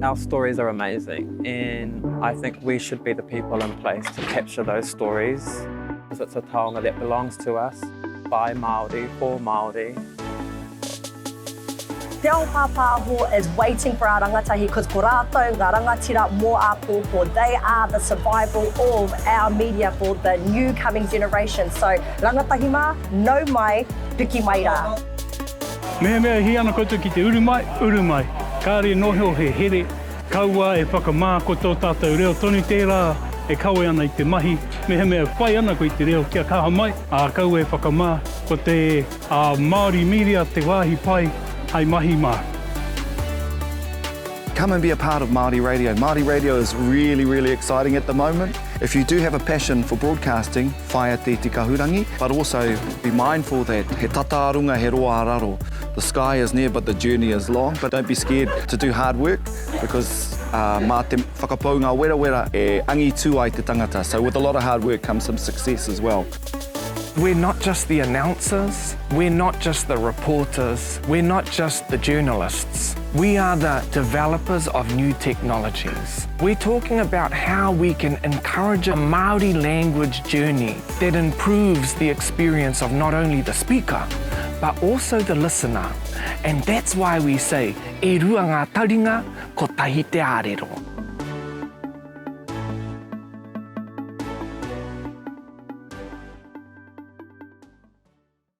Our stories are amazing and I think we should be the people in place to capture those stories because it's a taonga that belongs to us, by Māori, for Māori. Te Ao Pāpāho is waiting for our rangatahi because ko rātou ngā rangatira mō āpōpō. They are the survival of our media for the new coming generation. So rangatahi mā, nau mai, piki mai rā. Mehemea e hī ana koutou ki te uru mai, uru mai. Kāre noho he here, kaua e whakamā ko tō tātou reo tonu tērā e kawe ana i te mahi. Mehemea e whai ana koe i te reo kia kaha mai, ā, kaua e whakamā ko te. A Māori Media te wāhi pai hai mahi mā. Come and be a part of Māori Radio. Māori Radio is really, really exciting at the moment. If you do have a passion for broadcasting, whaia te iti kahurangi, but also be mindful that he tata a runga, he roa a raro. The sky is near but the journey is long, but don't be scared to do hard work because uh, mā te whakapau ngā werawera e angitu ai te tangata. So with a lot of hard work comes some success as well. We're not just the announcers, we're not just the reporters, we're not just the journalists. We are the developers of new technologies. We're talking about how we can encourage a Māori language journey that improves the experience of not only the speaker, but also the listener. And that's why we say, e rua ngā taringa, kotahi te ārero.